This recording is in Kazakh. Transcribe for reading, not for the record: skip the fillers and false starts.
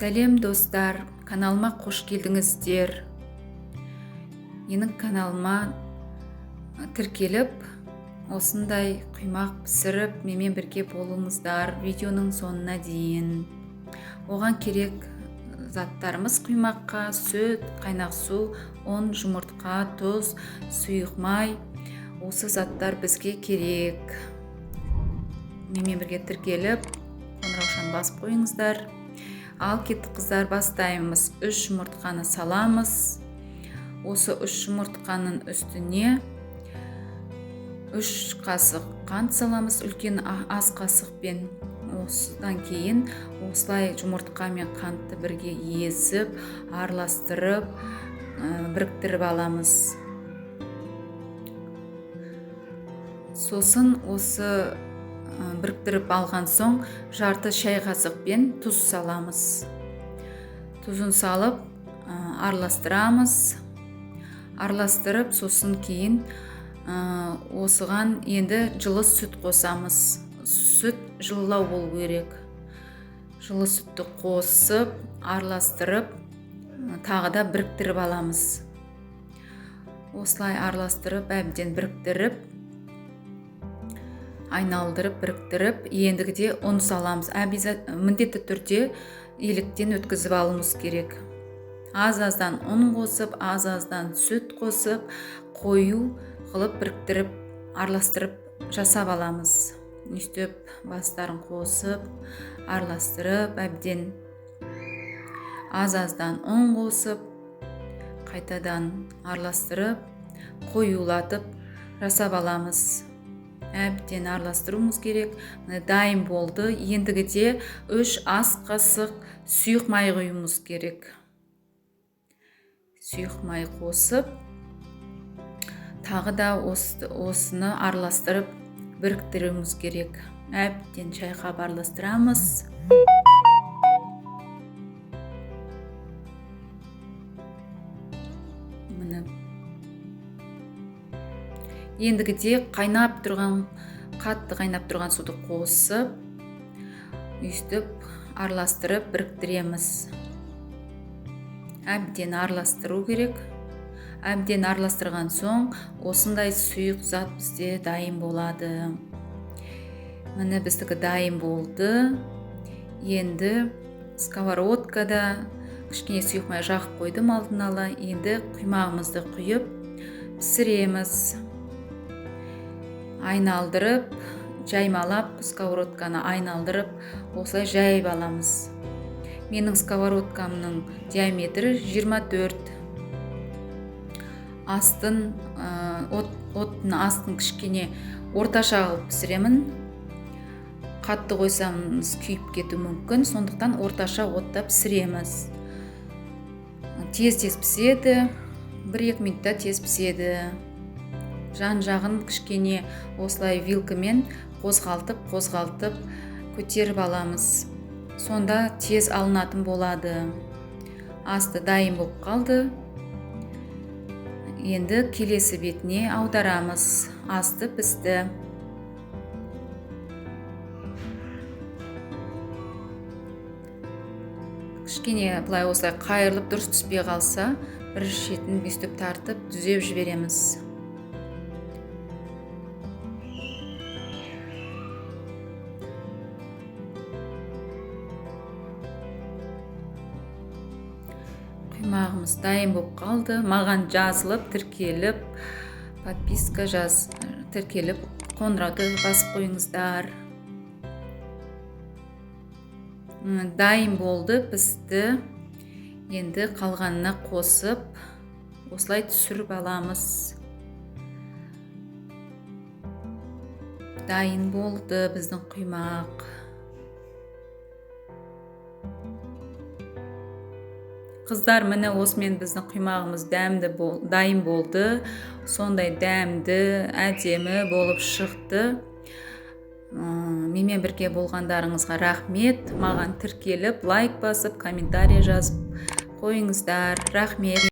Сәлем, достар! Каналыма қош келдіңіздер. Менің каналыма тіркеліп, осындай құймақ пісіріп, менімен бірге болыңыздар видеоның соңына дейін. Оған керек заттарымыз: құймаққа сүт, қайнақ су, ұн, жұмыртқа, тұз, сұйық май. Осы заттар бізге керек. Менімен бірге тіркеліп, қоңыраушаны басып қойыңыздар. Ал кеттік, қыздар, бастаймыз. 3 жұмыртқаны саламыз. Осы 3 жұмыртқаның үстіне 3 қасық қант саламыз, үлкен ас қасықпен. Осыдан кейін осылай жұмыртқа мен қантты бірге езіп, араластырып, біріктіріп аламыз. Сосын осы біріктіріп алған соң жарты шай қасықпен тұз саламыз. Тұзын салып, араластырамыз. Араластырып, сосын кейін осыған енді жылы сүт қосамыз. Сүт жылылау болу керек. Жылы сүтті қосып, араластырып, тағы да біріктіріп аламыз. Осылай араластырып, әбден біріктіріп, айналдырып, біріктіріп, ендігіде ұн саламыз. Міндетті түрде електен өткізіп алуымыз керек. Аз-аздан ұн қосып, аз-аздан сүт қосып, қою қылып біріктіріп, араластырып жасап аламыз. Өйстіп бастарын қосып, араластырып, әбден аз-аздан ұн қосып, қайтадан араластырып, қоюлатып жасап аламыз. Әбден араластыруымыз керек. Міне, дайын болды. Ендігіде 3 ас қасық сұйық май құюымыз керек. Сұйық май қосып, тағы да осыны араластырып біріктіруіміз керек. Әбден шайқап араластырамыз. Міне. Ендігіде қайнап тұрған, қатты қайнап тұрған суды қосып, өйстіп араластырып біріктіреміз. Әбден араластыру керек. Әбден араластырған соң осындай сұйық зат бізде дайын болады. Міне, біздікі дайын болды. Енді сковородкада кішкене сұйық май жағып қойдым алдын ала. Енді құймағымызды құйып пісіреміз. Айналдырып, жаймалап, сковородканы айналдырып, осылай жайып аламыз. Менің сковородкамның диаметрі 24. Оттың астын кішкене орташа қылып пісіремін. Қатты қойсаңыз күйіп кетуі мүмкін, сондықтан орташа отта пісіреміз. Тез-тез піседі, бір-екі минутта тез піседі. Жан-жағын кішкене осылай вилкамен қозғалтып, қозғалтып көтеріп аламыз. Сонда тез алынатын болады. Асты дайын болып қалды. Енді келесі бетіне аударамыз. Асты пісті. Кішкене былай осылай қайырылып дұрыс түспей қалса, бір шетін бүйтіп тартып түзеп жібереміз. Құймағымыз дайын болып қалды. Маған жазылып, тіркеліп, подписка жаз, тіркеліп, қоңырауды басып қойыңыздар. Дайын болды, пісті. Енді қалғанына қосып, осылай түсіріп аламыз. Дайын болды біздің құймақ. Қыздар, міне осымен біздің құймағымыз дәмді дайын болды. Сондай дәмді, әдемі болып шықты. Менімен бірге болғандарыңызға рахмет. Маған тіркеліп, лайк басып, комментарий жазып қойыңыздар. Рахмет.